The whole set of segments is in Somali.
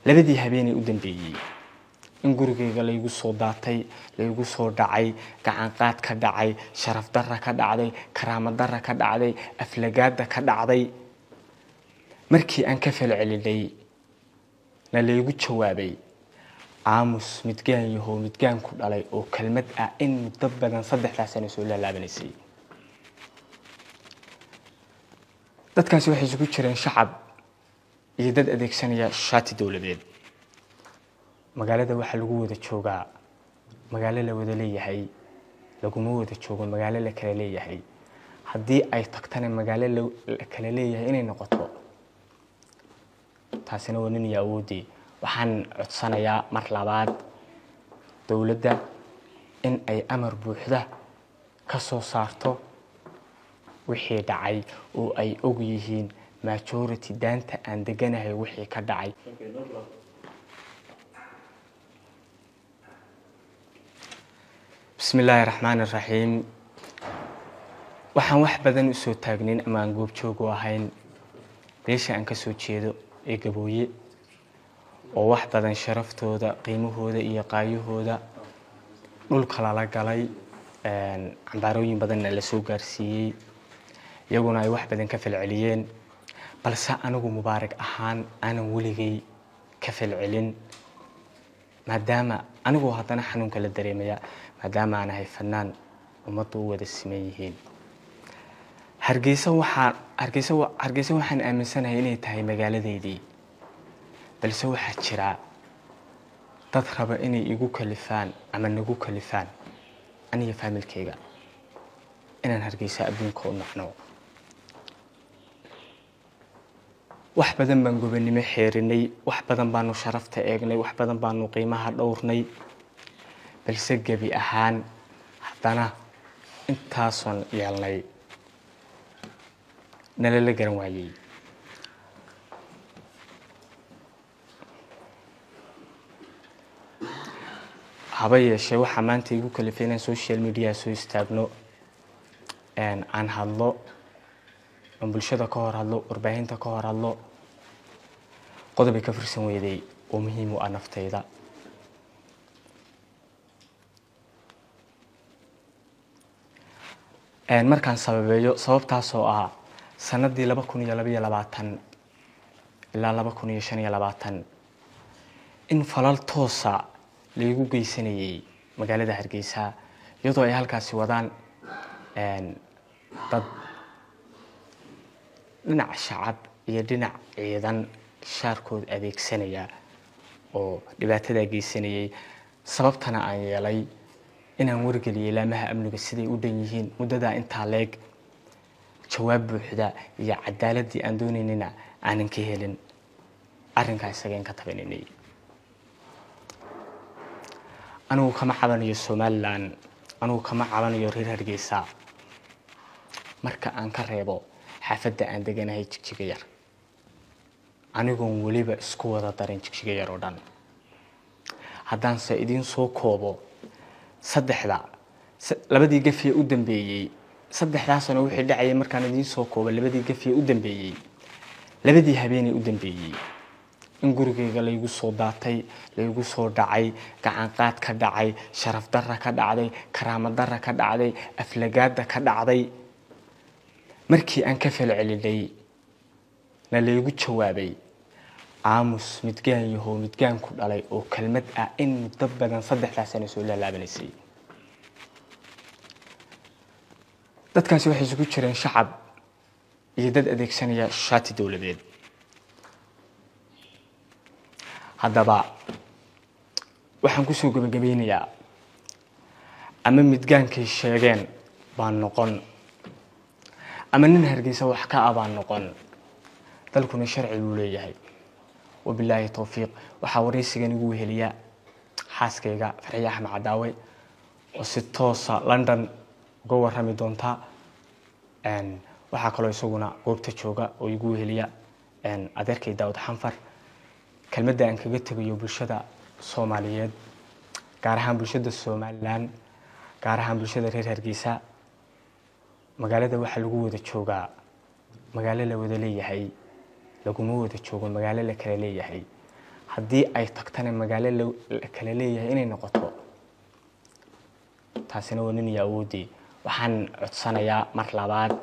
Labadii habeenay u dambeeyey in gurigayga laygu soo daatay, laygu soo dhacay, gacanqaad ka dhacay, sharaf darra ka dhacday, karaamo darra ka dhacday, aflagaada ka dhacday. Markii aan ka falcelinay na laygu jawaabay aamus midgaan yahow midgaan ku dhalay, oo kelmad ah in muddo badan 3 sano soo laalaabanaysay. Dadkaasi waxay isugu jireen shacab iyo dad adeegsanaya shaati dowladeed. Magaalada waxaa lagu wada joogaa magaalo la wada leeyahay, laguma wada joogo magaalo la kala leeyahay. Haddii ay tagtana magaalo la kala leeyahay inay noqoto, taasina waa nin iyo awooddii. Waxaan codsanayaa mar labaad dowladda in ay amar buuxda ka soo saarto wixii dhacay oo ay og yihiin majority daanta aan deganahay wixii ka dhacay. Bismi illaahi raxmaani raxiim. Waxaan wax badan u soo taagnayn ama aan goobjoog u ahayn meesha aan ka soo jeedo ee Gabooye, oo wax badan sharaftooda, qiimahooda iyo qaayahooda dhulka lala galay, cambaarooyin badanna la soo gaarsiiyey, iyaguna ay wax badan ka falceliyeen. Balse anigu Mubaarak ahaan aanan weligay ka falcelin, maadaama anigoo haddana xanuunka la dareemaya, maadaama aan ahay fanaan ummaddu u wada siman yihiin. Hargeysa waxaa Hargeysa Hargeysa waxaan aaminsanahay inay tahay magaaladeydii, balse waxaa jira dad raba inay igu kalifaan ama nagu kalifaan aniga faamilkayga inaan Hargeysa adduunka u nacno. Wax badan baan gobonimo xeerinay, wax badan baanu sharafta eegnay, wax badan baanu qiimaha dhowrnay, balse gebi ahaan haddana intaasoon yeelnay nalala garan waayey. Haba yeeshee waxaa maanta igu kalifay inaan social media soo istaagno, aan hadlo, aan bulshada ka hor hadlo, warbaahinta ka hor hadlo, qodobay ka fursan weyday oo muhiim u ah naftayda. Markaan sababeeyo sababtaasoo ah sanadii 2022 ilaa 2025 in falal toosa laygu geysanayay magaalada Hargeysa, iyadoo ay halkaasi wadaan dad dhinac shacab iyo dhinac ciidan shaarkood adeegsanaya oo dhibaatadaa geysanayay. Sababtana aan yeelay inaan wargeliyay laamaha amniga siday u dhan yihiin muddadaa intaa leeg, jawaab buuxda iyo cadaaladii aan doonaynina aanan ka helin arrinkaa isaga in ka tabanaynay. Anigu kama cabanayo Somaliland, anigu kama cabanayo reer Hargeysa, marka aan ka reebo xaafadda aan deganahay Jigjiga Yar, anigoon weliba isku wada darin Jigjiga Yar oo dhan. Haddaanse idiin soo koobo saddexda labadii gafiye u dambeeyey 3 sano wixii dhacayay, markaan idiin soo koobo labadii gafiye u dambeeyey, labadii habeenay u dambeeyey in gurigayga laygu soo daatay, laygu soo dhacay, gacanqaad ka dhacay, sharaf darra ka dhacday, karaamo darra ka dhacday, aflagaada ka dhacday. Markii aan ka falcelinay na laygu jawaabay aamus midgaan yahow midgaan ku dhalay, oo kelmad ah in muddo badan 3 sano soo laalaabanaysay. Dadkaasi waxay isugu jireen shacab iyo dad adeegsanaya shaati dowladeed. Haddaba waxaan kusoo gebagabeynayaa ama midgaankay sheegeen baan noqon ama nin Hargeysa wax ka ah baan noqon, dalkuna sharci buu leeyahay. Wabilaahi towfiiq. Waxaa waraysigan igu weheliya xaaskayga Farxiye Axmed Cadaawe oo si toosa London uga warrami doonta. Waxaa kaloo isaguna goobta jooga oo igu weheliya adeerkay Daawud Xanfar. Kelmadda aan kaga tegayo bulshada Soomaaliyeed, gaar ahaan bulshada Somaliland, gaar ahaan bulshada reer Hargeysa, magaalada waxaa lagu wada joogaa magaalo la wada leeyahay, laguma wada joogo magaalo la kala leeyahay. Haddii ay tagtana magaalo la kala leeyahay inay noqoto, taasina waa nin iyo awooddii. Waxaan codsanayaa mar labaad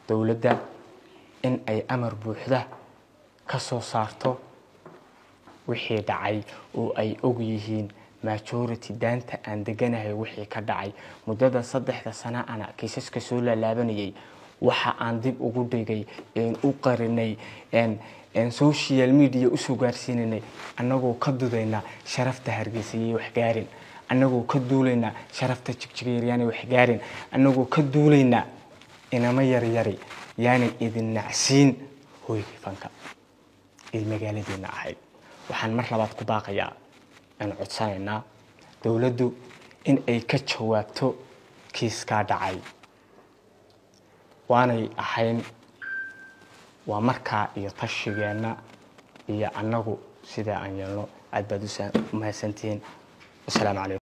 dowladda in ay amar buuxda ka soo saarto wixii dhacay oo ay og yihiin majority daanta aan deganahay wixii ka dhacay muddada 3da sano ana kiisaska soo laalaabanayay. Waxa aan dib ugu dhigay een u qarinay een social media usoo gaarsiinanay, annagoo ka dudayna sharafta Hargeysa iyo waxgaarin, annagoo ka duulayna sharafta Jigjiga yar yaanay waxgaarin, annagoo ka duulayna inama yaryari yaanay idin nacsiin hooygii fanka ee magaaladeena ahayd. Waxaan mar labaad ku baaqayaa aan codsanaynaa dowladdu in ay ka jawaabto kiiskaa dhacay. Waanay ahayn waa markaa iyo tashigeenna iyo annagu sidaa aan yeelno. Aad baad u mahadsantihiin. Wasalaamu calaykum.